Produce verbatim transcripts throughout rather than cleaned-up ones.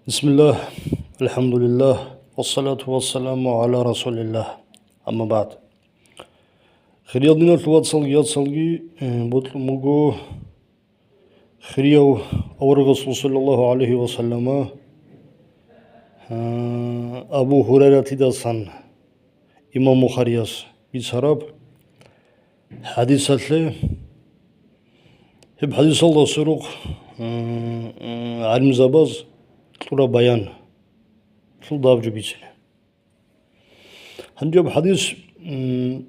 Бисмиллагь, алхӀамдулиллагь, вассалату вассаламу гӀала расулиллагь. Амма багӀд. Хириял диналъул вацалги яцалги, э, бокьун буго хирияв аварагасул саллаллагьу гӀалайгьи ва саллама, э, Абу Гьурайратидасан имам Бухарияс бицараб хӀадисалъе, гьеб хӀадисалда сверухъ, м, м, гӀалимзабаз кьураб баян, лъул даб жо бицине. Гьанже гьаб хӀадис, м,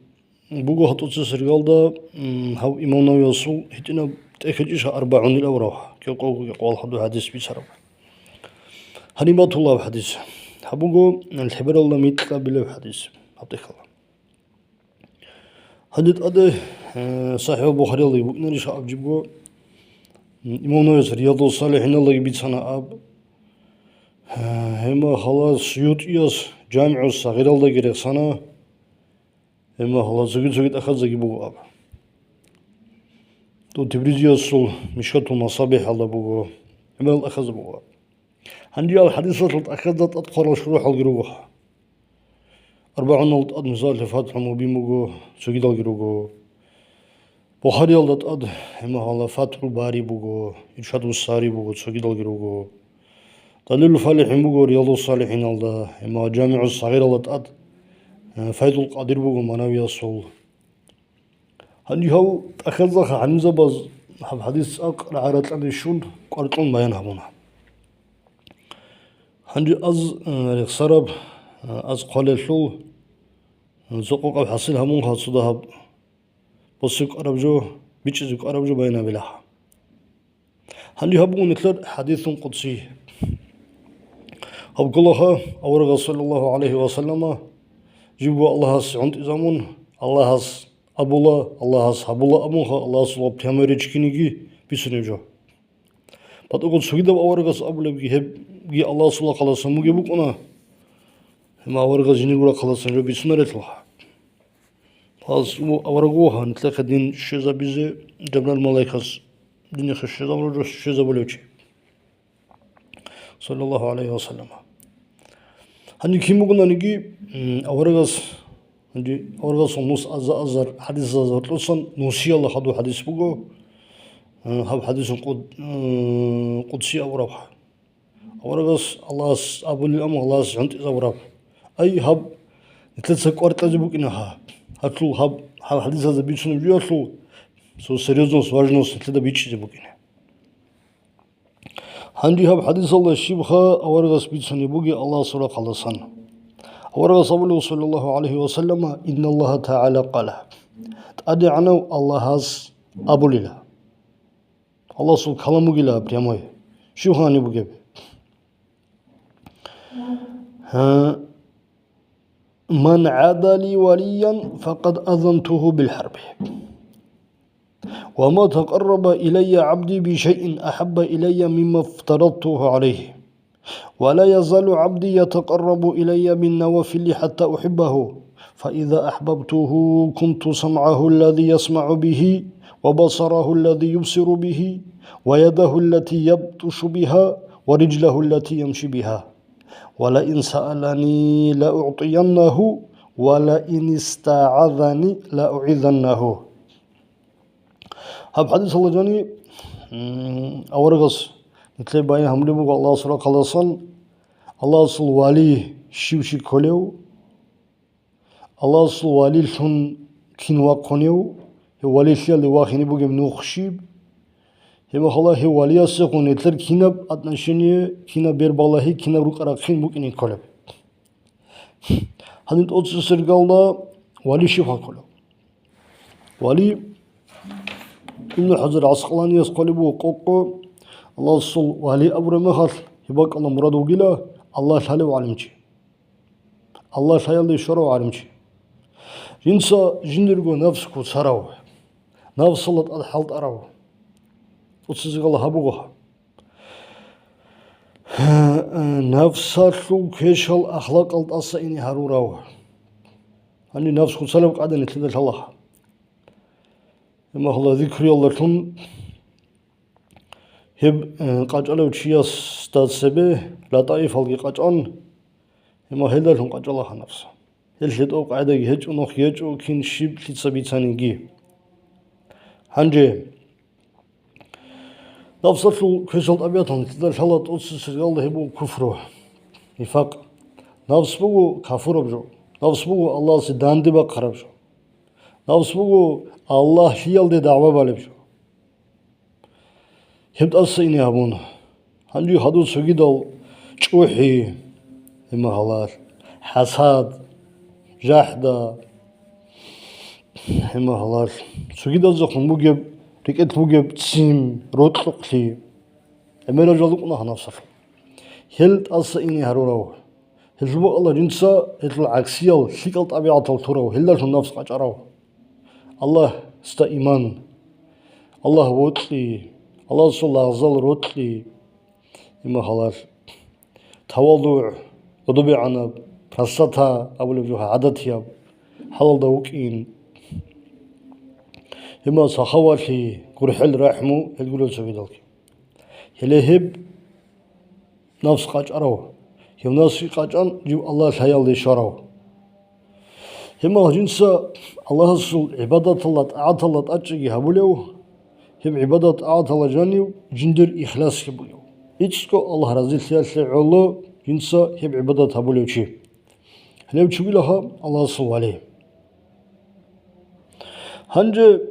буго гьатӀуца сергалда, м, гьав имам Нававиясул гьитӀинаб тӀехьалъищ арбагӀунил аврагь, кӀикъого-кӀикъоялда хадуб хӀадис бицараб. Гьаниб батулаб хӀадис. Гьаб буго лъебералда микьабилеб хӀадис. Гьаб тӀехьалда. Гьанже тӀаде, э, СахӀихӀул Бухариялдаги букӀинарищ аб жибго, м, имам Нававияс Риядул СалихӀиналдаги бицана аб, э, гьеб мехалъ СуютӀияс ЖамигӀу Сагъиралдаги рехсана, гьеб мехалъ цоги-цоги тӀахьаздаги буго аб. Дов Тибризиясул Мишкатул МасабихӀалда буго, гьеб мехалъ тӀахьазда буго аб. Гьанже гьал хӀадисалъул тӀахьазда тӀад хъварал шурухӀалги руго. АрбагӀуналда тӀад, мисалалъе, ФатхӀул Мубин буго, цогидалги руго. Бухариялда тӀад, гьеб мехалъ, ФатхӀул Бари буго, Иршадус Сари буго, цогидалги руго. Далилул ФалихӀин буго Риядус СалихӀиналда, гьеб мехалъ, ЖамигӀус Сагъиралда тӀад, э, Файзул Къадир буго Манавиясул. Гьанже гьал тӀахьазда гӀалимзабаз гьаб хӀадис цӀакъ рагӀа-ракьалде щун, кӀвар кьун баян гьабуна. Гьанже аз, э, рехсараб, э, аз хъвалелъул, э, цо къокъаб хӀасил гьабунха цо дагьаб босизе кӀвараб жо, бичӀчӀизе кӀвараб жо баян гьабилаха. Гьанже гьаб буго нилъер хӀадисун къудси. Гьаб кколаха аварагас, саллаллагьу гӀалайгьи ва саллама, жибго Аллагьасе гӀунтӀизабун, Аллагьас абула, Аллагьас гьабула абунха, Аллагьасул прямой речь киниги бицунеб жо. БатӀаго цогидаб аварагас абулебги, гьебги Аллагьасул рахъалдасан бугеб букӀуна, амма аварагас жиндирго рахъалдасан жо бицунарелъулха. Гьас авараг вуго, нилъехъе дин щвезабизе Жабраил малаикас динихъе щвезабулев чи, саллаллагьу гӀалайгьи ва саллама. Гьаниб кин бугонаниги, м, аварагас, гьанже аварагасул нус аза-азар хӀадисазда гьоркьосан нусиялда хадуб хӀадис буго, э, гьаб хӀадисун къуд-, м, къудси абураб. Аварагас Аллагьас абулел, амма Аллагьас гӀунтӀизабураб. Ай, гьаб нилъеца кӀвар кьезе букӀина гьа. Гьалъул гьаб, гьаб хӀадисазда бицунеб жоялъул, цо серьёзность, важность нилъеда бичӀчӀизе букӀине. Гьанже гьаб хӀадисалда щибха аварагас бицунеб бугеб Аллагьасул рахъалдасан. Аварагас абулев, саллаллагьу гӀалайгьи ва саллама: «Инналлагьа тагӀала къала». ТӀадегӀанав Аллагьас абулила. Аллагьасул калам бугила прямой. Щиб гьаниб бугеб? Гьа, «Ман гӀада ли валиян, факъад азантугьу бил хӀарби. Ва ма такъарраба илайя гӀабди бишайин ахӀабба илайя мимма фтарадтугьу гӀалайгьи. Ва ла язалу гӀабди ятакъаррабу илайя биннавафили хӀатта ухӀиббагьу. Фаиза ахӀбабтугьу, кунту самгӀагьу аллази ясмагӀу бигьи, ва басарагьу аллази юбсиру бигьи, ва ядагьу аллати ябтӀушу бигьа, ва рижлагьу аллати ямши бигьа. Ва ла ин саалани ла угӀтияннагьу, ва ла ин истагӀазани ла угӀизаннагьу». Гьаб хӀадисалда жани, м, аварагас нилъее баян гьабулеб буго Аллагьасул рахъалдасан, Аллагьасул вали щив чи кколев, Аллагьасул валилъун кин вахъунев, гьев валилъиялде вахине бугеб нух щиб, гьеб мехалъ гьев валиясехун нилъер кинаб отношение, кинаб бербалагьи, кинаб рукӀа-рахъин букӀине кколеб. Гьаниб тӀоцебесеб сергалда вали щибха кколев? Вали, Ибну ХӀажар ГӀаскъаланияс хъвалеб буго къокъо, Аллагьасул вали абураб мехалъ, гьеб бакӀалда мурад вугила Аллагь лъалев гӀалимчи. Аллагь лъаялде щварав гӀалимчи. Жинца жиндирго нафс куцарав, нафсалда тӀад хӀалтӀарав. ТӀоцебесеб сергалда гьаб буго. Нафсалъул квешал ахлакъал тӀаса ине гьарурав. Гьаниб нафс куцалеб къагӀида нилъеда лъала. Гьеб мехалъ зикруялдалъун Гьеб, э, къачӀалев чиясда цебе латӀаифалги къачӀан, гьеб мехалъ гьелдалъун къачӀала гьанаб. Гьелъ гьетӀоб къагӀидаги гьечӀо, нухги гьечӀо, кин щиб лъица бицаниги. Гьанже нафсалъул квешал тӀабигӀаталда лъала тӀоцебесеб гьеб буго куфру, нифакъ. Нафс буго кафураб жо. Нафс буго Аллагьасе данде бахъараб жо. Нафс буго Аллагьлъиялде дагӀба балеб жо. Гьеб тӀаса ине гьабун. Гьанже хадур цогидал чӀухӀи, гьеб мехалъ хӀасад, жахӀда, гьеб мехалъ цогидазехун бугеб, рекӀелъ бугеб ццин, рокьукълъи, гӀемерал жал рукӀуна гьаб нафсалъул. Гьел тӀаса ине гьарурав. Гьелъул бакӀалда жинца гьелъул гӀаксиял лъикӀал тӀабигӀатал лъурав, гьелдалъун нафс къачӀарав. Аллагьасда иман, Аллагь вокьи, Аллагьасул лагъзал рокьи, гьеб мехалъ тавадугӀ, гӀодобегӀанаб, простота абулеб жо, гӀадатияб хӀалалда вукӀин. Гьеб мехалъ сахаватлъи, гурхӀел, рахӀму, гьел гурел цогидалги. Гьеле гьеб нафс къачӀарав, гьев нафс къачӀан жив Аллагь лъаялде щварав. Гьеб мехалъ жинца Аллагьасул гӀибадаталда, тӀагӀаталда тӀадчӀиги гьабулев, гьеб гӀибадат-тӀагӀаталда жанив жиндир ихласги бугев. ГӀицӀго Аллагь разилъиялъе гӀоло жинца гьеб гӀибадат гьабулев чи. Гьев чи вугилаха Аллагьасул вали. Гьанже,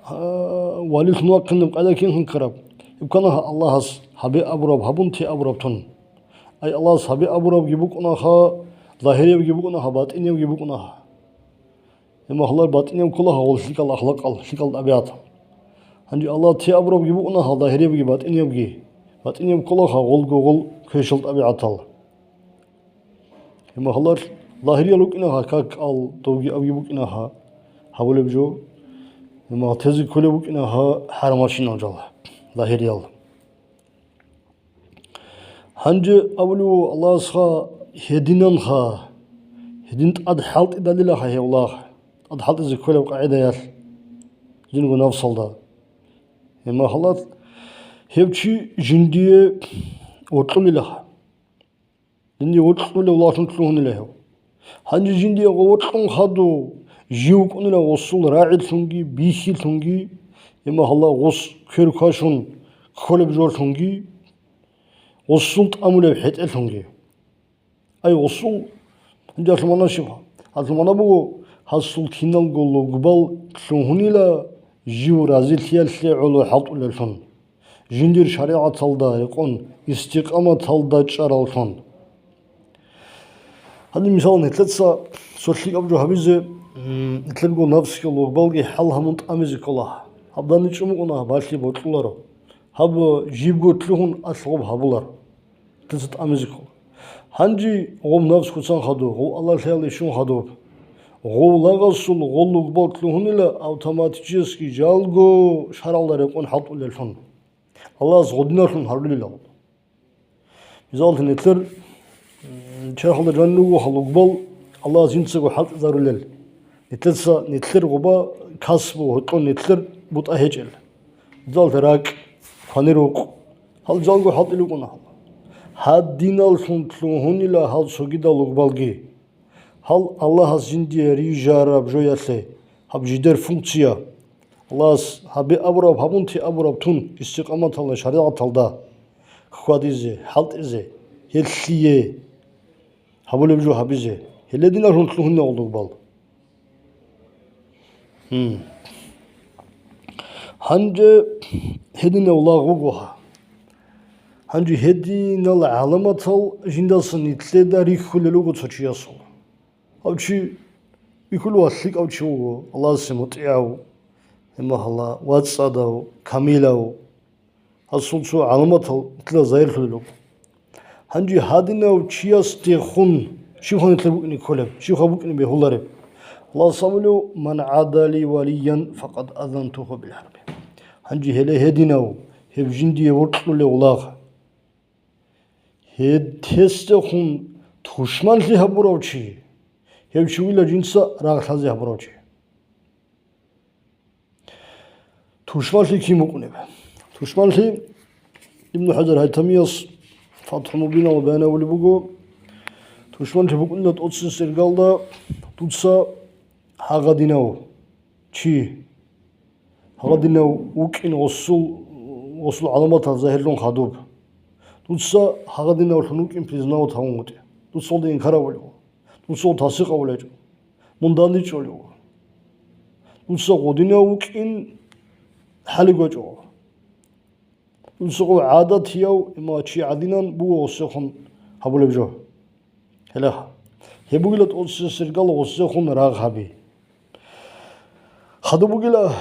а, валилъун вахъинаб къайда кин хӀинкъараб? Гьеб кканаха Аллагьас гьабе абураб гьабун, те абураб тун. Ай, Аллагьас гьабе абурабги букӀунаха, загьириябги букӀунаха, батӀиниябги букӀунаха. Гьеб мехалъ батӀинияб кколаха гъол лъикӀал ахлакъал, лъикӀал тӀабигӀатал. Гьанже Аллагь те абурабги букӀунаха, загьириябги, батӀиниябги. БатӀинияб кколаха гъолго гъол квешал тӀабигӀатал. Гьеб мехалъ загьириял рукӀинаха, как ал довги абги букӀинаха гьабулеб жо, гьеб мехалъ тезе кколеб букӀинаха хӀарамалщинал жал, загьириял. Гьанже абулев Аллагьасха гьединанха, гьедин тӀад хӀалтӀидалилаха гьев лагъ, тӀад хӀалтӀизе кколеб къагӀидаялъ жинго нафсалда. Гьеб мехалъ гьев чи жиндие вокьулилаха. Жиндие вокьулев лагълъун лъугьунила гьев. Гьанже жиндие вокьун хадув жив вукӀунила гъосул рагӀилъунги, бихьилъунги, гьеб мехалъ гъос квер квашун кколеб жолъунги, гъосул тӀамулеб хӀетӀелъунги. Ай, гъосул, гьанже гьалъул магӀна щиб? Гьалъул магӀна буго, гьасул киналго лугбал лъугьунила жив разилъиялъе гӀоло хӀалтӀулеллъун, жиндир шаригӀаталда рекъон истикъаматалда чӀараллъун. Гьаниб, мисал, нилъеца цо лъикӀаб жо гьабизе, м, нилъерго нафсги лугбалги хӀал гьабун тӀамизе ккола. Гьаб данде чӀун букӀуна, гьаб балъи бокьуларо. Гьаб жибго лъугьун алъ гъоб гьабуларо. Дица тӀамизе ккола. Гьанже гъов нафс куцан хадуб, гъов Аллагьлъиялде щун хадуб, гъов лагъасул гъол лугбал лъугьунила автоматически жалго шаргӀалда рекъон хӀалтӀулеллъун. Аллагьас гъодиналлъун гьарулила. Мисаллъи, нилъер, м, черхалда жанир руго гьал лугбал Аллагьас жинцаго хӀалтӀизарулел. Нилъеца нилъер гъоба касбу гьоркьон нилъер бутӀа гьечӀел. Мисаллъи, ракӀ, кванирухъ, гьал жалго хӀалтӀил рукӀуна гьал. Гьадиналлъун лъугьунила гьал цогидал лугбалги. Гьал Аллагьас жиндие рижараб жоялъе, гьаб жидер функция. Аллагьас гьабе абураб гьабун, те абураб тун, истикъаматалда, шаригӀаталда хьвадизе, хӀалтӀизе, гьелъие гьабулеб жо гьабизе, гьеле диналлъун лъугьунев лугбал. Гьанже гьединав лагъ вуго гьа. Гьанже гьединал гӀаламатал жиндасан нилъеда рихьулел руго цо чиясул. Гьав чи бихьулев лъикӀав чи вуго, Аллагьасе мутӀигӀав, гьебмехалда вацӀцӀадав, камилав. Гьасул цо гӀаламатал нилъеда загьирлъулел руго. Гьанже гьадинав чиясдехун щибха нилъер букӀине кколеб, щибха букӀине бегьулареб? Аллагьас абулев: «Ман гӀада ли валиян, факъад азантуху бил хӀарби». Гьанже гьеле гьединав, гьев жиндие вокьулев лагъ. Гьедесдехун тушманлъи гьабурав чи, гьев чи вугила жинца рагъ лъазе гьабурав чи. Тушманлъи кин букӀунеб? Тушманлъи Ибн ХӀажар ХӀайтамияс ФатхӀул Мубинал баянабулеб буго, тушманлъи букӀунила тӀоцебесеб иргалда дуца гьагъадинав чи, гьагъадинав вукӀин гъосул, гъосул гӀаламатал загьирлъун хадуб. Дуца гьагъадинавлъун вукӀин признавать гьавун вутӀи. Дуца гъолда инкар гьабулев. Дуца гъол тасдикъ гьабулев гьечӀо. Мун дандчӀолев. Дуца гъодинав вукӀин хӀалигвачӀо. Дуца гъол гӀадатияв, имма чи гӀадинан буго гъосехун гьабулеб жо. Гьеле гьеб бугила тӀоцебесеб иргалда гъосехун рагъ гьаби. Хадуб бугила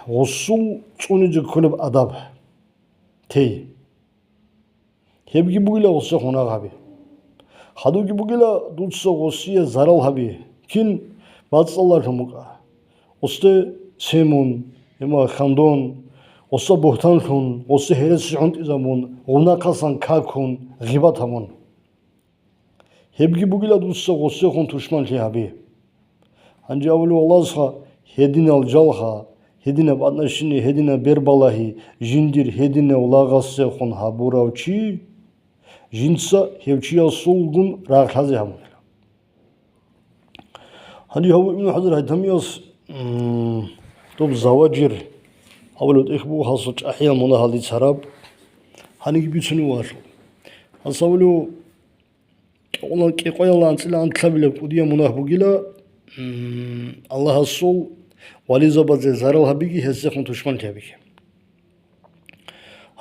гъосул цӀунизе кколеб адаб, тей. Гьебги бугила гъосехун рагъ гьаби. Хадубги бугила дуца гъосие зарал гьаби, кин бацӀцӀалдалъун букӀа. Гъосде семун, имма хьандун, гъосда бугьтанлъун, гъосде гьереси гӀунтӀизабун, гъов нахъасан какун, гъибат гьабун. Гьебги бугила дуца гъосехун тушманлъи гьаби. Гьанже абулев Аллагьасха, гьединал жалха, гьединаб отношение, гьединаб бербалагьи, жиндир гьединав лагъасехун гьабурав чи, жинца гьев чиясулгун рагъ лъазе гьабунила. Гьанже гьав Ибн ХӀажар ХӀайтамияс, м, доб Заважир абулев тӀехь буго, гьасул чӀахӀиял мунагьал дица гьараб, гьаниги бицунев вуго гьалъул. Гьас абулев, кӀикъоялда анцӀила анлъабилеб кӀудияб мунагь бугила, м, Аллагьасул вализабазе зарал гьабиги, гьезехун тушманлъи гьабиги.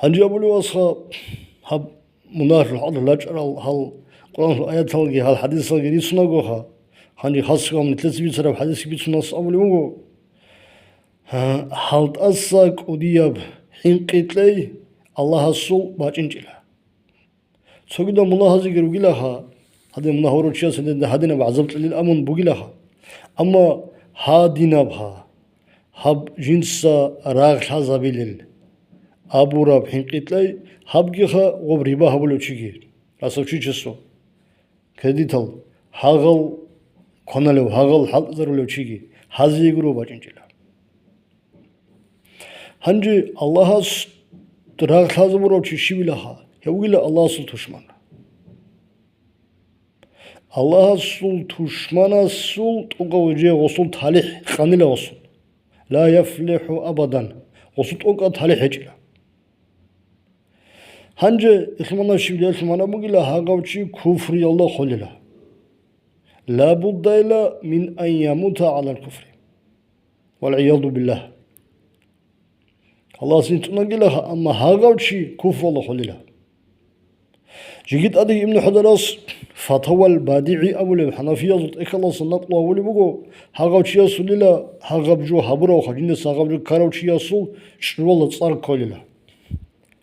Гьанже абулев асха, гьаб мунагьалъул хӀакъалъулъ рачӀарал гьал Къуръаналъул аяталги, гьал хӀадисалги рицунагоха, гьанже хасго гьаб нилъеца бицараб хӀадисги бицун гьас абулеб буго, гьа, гьалтӀаса кӀудияб хӀинкъи кьей Аллагьасул бачӀинчӀила. Цогидал мунагьазеги ругилаха, гьадин мунагь гьурав чияс гьединаб гӀазаб кьелил абун бугилаха. Амма гьадинаб гьа, гьаб жинца рагъ лъазабилел абураб хӀинкъи кьей, гьабгиха гъоб риба гьабулев чиги, расовчичество, кредитал, гьагъал кваналев, гьагъал хӀалтӀизарулев чиги, гьазие гуро бачӀинчӀила. Гьанже Аллагьас рагъ лъазабурав чи щивилаха, гьев вугила Аллагьасул тушман. Аллагьасул тушманасул тӀокӀав жо гъосул талихӀ къанила гъосул. Ла яфлихӀу абадан. Гъосул тӀокӀаб талихӀ гьечӀила. Гьанже, ихмана щиб, гьелъул магӀна бугила, гьагъав чи куфриялда холила. Ла будда ила мин ан ямута гӀалал куфри. ВалгӀияду биллагь. Аллагьас интӀунагилаха, амма гьагъав чи куфралда холила. Жеги тӀадеги Ибн ХӀаджарас Фатавал БадигӀи абулеб хӀанафиязул тӀехьалдаса накълу гьабулеб буго, гьагъав чиясулила гьагъаб жо гьабуравха, жиндаса гьагъаб жо ккарав чиясул чӀужуялда цӀар кколила.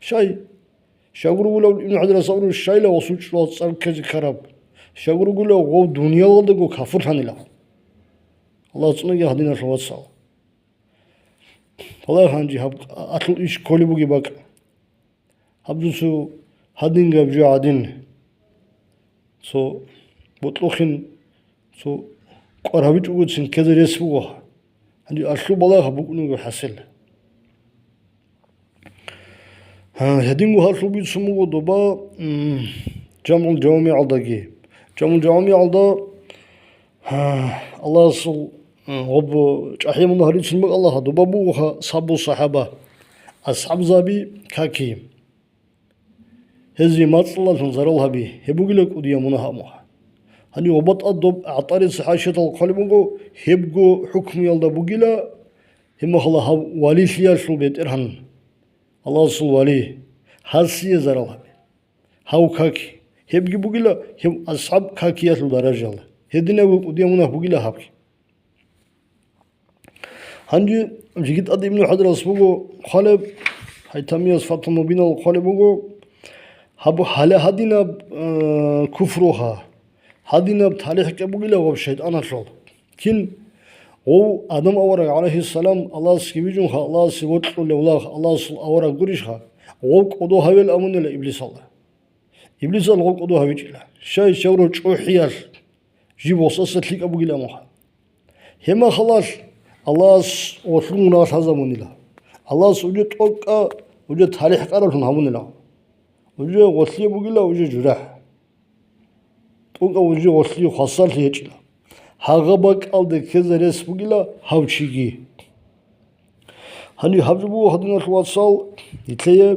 Щай? Щай гургулев Ибн ХӀаджарас абураб, щайила гъосул чӀужуялда цӀар ккезе ккараб? Щай гургулев гъов дуниялалдаго кафурлъанила. Аллагь цӀунаги гьадиналъул вацал. Гьале гьанже гьаб алъул иш кколеб бугеб бакӀ. Гьаб дуца гьадин гьаб жо гӀадин. Цо бутӀлухъин, цо кӀвар гьабичӀогоцин ккезе рес буго. Гьанже алъул балагь гьаб букӀунего хӀасил. Гьа, гьединго гьалъул бицун буго доба, м, ЖамгӀул ЖавамигӀалдаги. ЖамгӀул ЖавамигӀалда, гьа, Аллагьасул, м, гъоб чӀахӀи мунагь рицун бакӀалда, гьа, доба бугоха саббу сахӀаба, асхӀабзаби каки. Гьезие мацӀалдалъун зарал гьаби, гьеб бугила кӀудияб мунагь гьабун. Гьанив гъоба тӀад доб ГӀатӀарица хӀашияталда хъвалеб буго, гьебго хӀукмуялда бугила, гьеб мехалда гьав валилъиялъул бетӀергьан. Аллагьасул вали, гьасие зарал гьабе. Гьав как, гьебги бугила, гьев асхӀаб какиялъул даражаялда. Гьединабго кӀудияб мунагь бугила гьабги. Гьанже жеги тӀад Ибну ХӀаджарас буго хъвалеб, ХӀайтамияс Фатхул Мубинал хъвалеб буго, гьаб гьале гьадинаб, э, куфруха, гьадинаб талихӀ кьеб бугила гъоб шайтӀаналъул. Кин? Гъов Адам авараг, гӀалайгьиссалам, Аллагьасги вижунха, Аллагьасе вокьулев лагъ, Аллагьасул авараг гурищха, гъов кӀодо гьавел абунила Иблисалда. Иблисал гъов кӀодо гьавичӀила. Щай, щай гуров чӀухӀиялъ жиб гъосаса лъикӀаб бугилан муха. Гьеб мехалъ Аллагьас гъолъун мунагь лъазабунила. Аллагьас уже тӀокӀаб, уже талихӀ кьараблъун гьабунила. Уже гъолъие бугила, уже журахӀ. ТӀокӀаб уже гъолъие хвасарлъи гьечӀила. Гьагъа бакӀалде ккезе рес бугила гьав чиги. Гьаниб гьаб жо буго, гьадиналъул вацал, нилъее,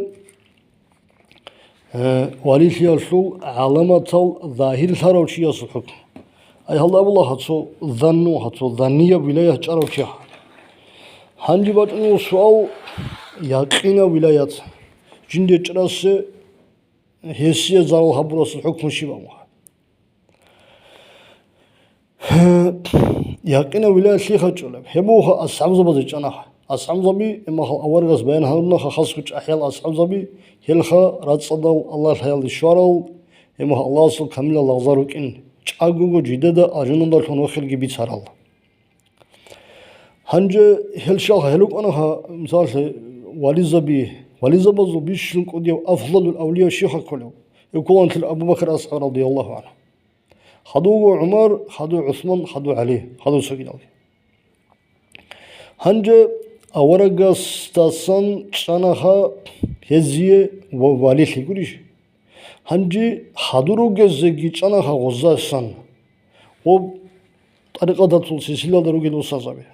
э, валилъиялъул гӀаламатал загьирлъарав чиясул хӀукму. Ай гьалда абула гьацо занну, гьацо заннияб вилаят чӀарав чи. Гьанже бачӀунеб суал, якъинав вилаят жинде чӀарасе гьесие зарал гьабурасул хӀукму щиб абуха? Якъинав вилаят лъихъа чӀолеб? Гьеб буго асхӀабзабазе чӀанаха. АсхӀабзаби, имахал аварагас баян гьарунаха, хасго чӀахӀиял асхӀабзаби, гьелха рацӀцӀадал Аллагь лъаялде щварал, имахал Аллагьасул камилал лагъзал рукӀин, чӀагого жидеда ажунадалъун вахилги бицарал. Гьанже гьел щалха гьел рукӀанаха, мисаллъи, вализаби, вализабазул бищун кӀудияв афзалул авлия щихъа кколев? Гьев кколанлъила Абу Бакр асхӀаб радияллагьу гӀанхӀу. Хадув вуго ГӀумар, хадув ГӀусман, хадув ГӀали, хадув цогидалги. Гьанже аварагасдасан чӀанаха гьезие ва-, валилъи гурищ? Гьанже хадур ругезеги чӀанаха гъозасан ва тӀарикъаталъул силсилалда ругел устазаби.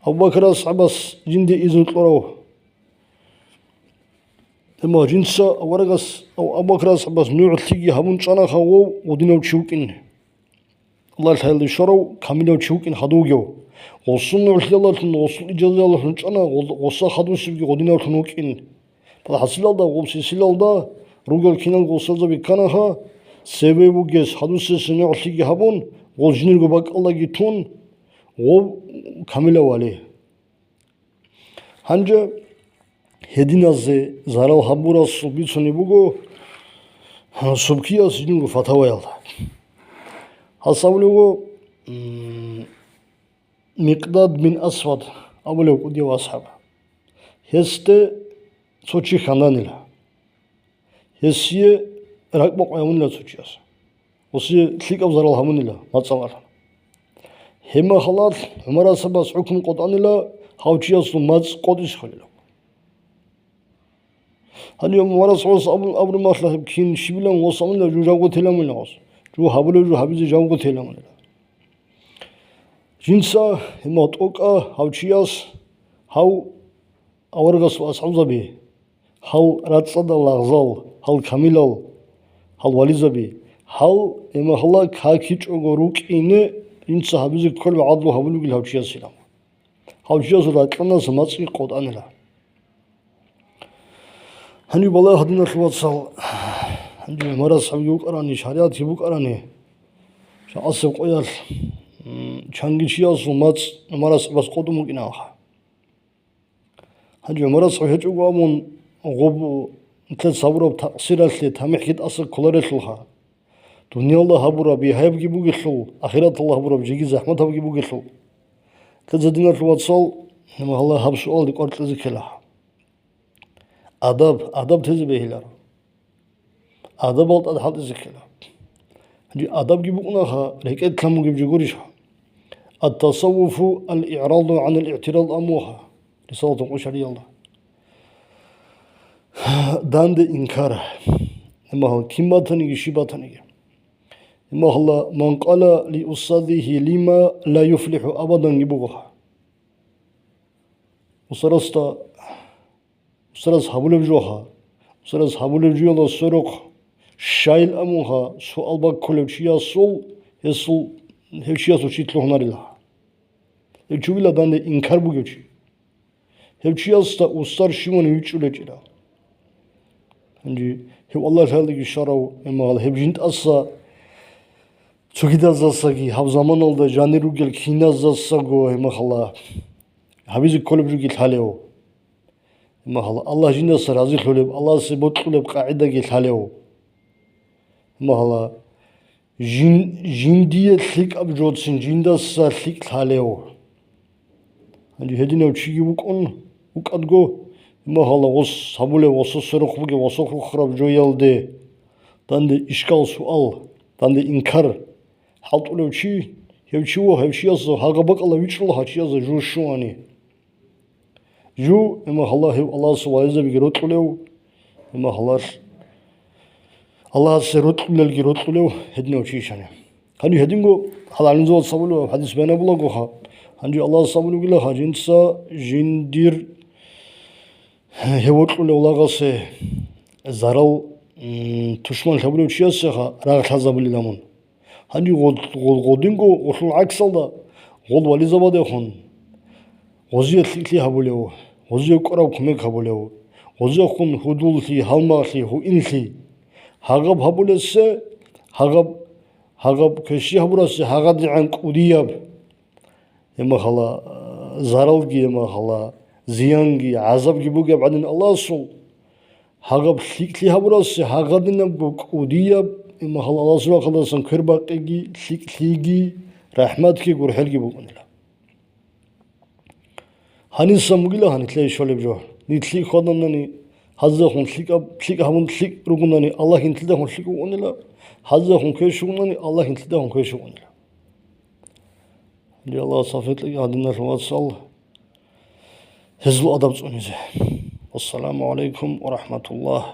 Абу Бакр асхӀабас жинде изну кьурав. Амма жинца аварагас, Абу Бакр асхӀабас нугӀлъиги гьабун чӀанаха вав гъудинав чи вукӀин. Аллагь лъаялде щварав камилав чи вукӀин хадув вугев. Гъосул нугӀлъиялдалъун, гъосул ижазаялдалъун чӀана, гъо-, гъоса хадусебги гъудинавлъун вукӀин. Палхасилалда, гъоб сисилалда ругел киналго устазаби кканаха, цеве вугес хадусесе нугӀлъиги гьабун, гъол жинирго бакӀалдаги тун, гъов камилав вали. Гьанже гьединазе зарал гьабурасул бицунеб буго Субкияс жинго фатаваялда. Гьас абулеб буго, м, Микъдад бин Асвад абулев кӀудияв асхӀаб. Гьесде цо чи хьананила. Гьесие ракӀбакъ гьавунила цо чияс. Гьесие лъикӀаб зарал гьабунила, мацӀал архӀун. Гьеб мехалъ ГӀумар асхӀабас хӀукму къотӀанила, гьав чиясул мацӀ къотӀизе кколила. Гьанив ГӀумар асхӀабас абун абураб мехалъ гьеб кин щибилан гъос абунила, жо жавго телан мунила гъос. Жо гьабулеб жо гьабизе жавго телан мунила. Жинца гьеб мехалъ тӀокӀа гьав чияс, гьав аварагасул асхӀабзаби, гьал рацӀцӀадал лагъзал, гьал камилал, гьал вализаби, гьал гьеб мехалъ какичӀого рукӀине жинца гьабизе кколеб гӀадлу гьабулеб бугила гьав чиясилан. Гьав чиясул ракьанас мацӀги къотӀанила. Гьанив балагь, гьадиналъул вацал, гьанив ГӀумар асхӀабги вукӀарани, шаригӀатги букӀарани, жакъасеб къоялъ, м, чанги чиясул мацӀ ГӀумар асхӀабас къотӀун букӀинаха. Гьанже ГӀумар асхӀаб гьечӀого абун, гъоб нилъеца гьабураб такъсиралъе тамихӀги тӀаса кколарелъулха. Дуниялда гьабураб бигьаябги бугелъул, ахираталда гьабураб жеги захӀматабги бугелъул. Нилъеца, диналъул вацал, гьале гьаб суалде кӀвар кьезе ккела. Адаб, адаб тезе бегьиларо. Адабал тӀад хӀалтӀизе ккела. Гьанже адабги букӀунаха, рекӀелъ лъан бугеб жо гурищ? Ат-тасаввуфу ал-игӀраду гӀанил игӀтирад амуха, Рисалатул Къушариялда. Данде инкар. Имагьал кин батаниги, щиб батаниги. Имагьалла, ман къала ли устазихи лима ла юфлихӀу абаданги бугоха. Устарасда Устарас гьабулеб жоха, устарас гьабулеб жоялда сверухъ щайил амунха суал баккулев чиясул, гьесул, гьев чиясул чи лъугьунарила. Гьев чи вугила данде инкар бугев чи. Гьев чиясда устар щиван вичӀчӀулечӀила. Гьанже гьев Аллагь лъаялдеги щварав, имагьал гьеб жинтӀаса цогидазасаги, гьаб заманалда жанир ругел киназасаго, имагьалла, гьабизе кколеб жоги лъалев. Имагьалла, Аллагь жиндаса разилъулеб, Аллагьасе бокьулеб къагӀидаги лъалев. Имагьалла, жин-, жиндие лъикӀаб жоцин жиндаса лъикӀ лъалев. Гьанже гьединав чиги вукӀун вукӀадго, имагьалла, гъос гьабулев, гъосул сверухъ бугеб, гъосухъ рухараб жоялде, данде ишкал-суал, данде инкар хӀалтӀулев чи, гьев чи ва гьев чиясда гьагъа бакӀалда вичӀчӀула гьав чиясда жуз щуани. Жу, имагьалла, гьев Аллагьасул вализабиги рокьулев, Амма гьалар Аллагьасе рокьулелги рокьулев гьединав чи ишани. Гьанив гьединго гьал гӀалимзабаз абулев хӀадис баян абулагоха, гьанже Аллагьас абулебгилаха жинца жиндир гьев вокьулев лагъасе зарал, м, тушман лъабулев чиясеха рагъ лъазабулила мун. Гьанже гъод-, гъод-, гъодинго гъолъул гӀаксалда гъол вализабадехун, гъозие лъикӀлъи гьабулев, гъозие кӀураб кумек гьабулев, гъозиехун гьудуллъи, гьалмагълъи, гьуинлъи, гьагъаб гьабулесе, гьагъаб, гьагъаб квеши гьабурасе гьагъадигӀан кӀудияб, имахала, заралги, имахала, зиянги, гӀазабги бугеб гӀадин Аллагьасул, гьагъаб лъикӀлъи гьабурасе гьагъадинабго кӀудияб, имахал Аллагьасул рахъалдасан квербакъиги, лъикӀлъиги, рахӀматги, гурхӀелги букӀунила. Гьанисан бугила гьанилъе щолеб жо. Нилъ лъикӀ хьваданани, гьазахун лъикӀаб, лъикӀ гьабун лъикӀ ругунани, Аллагь нилъидахун лъикӀ вукӀунила, гьазахун квеш вугунани, Аллагь нилъидахун квеш вукӀунила. Аллагьас тавфикъ кьеги гьадиналъул вацал гьезул адаб цӀунизе. Вассаламу гӀалайкум ва рахӀматуллагь.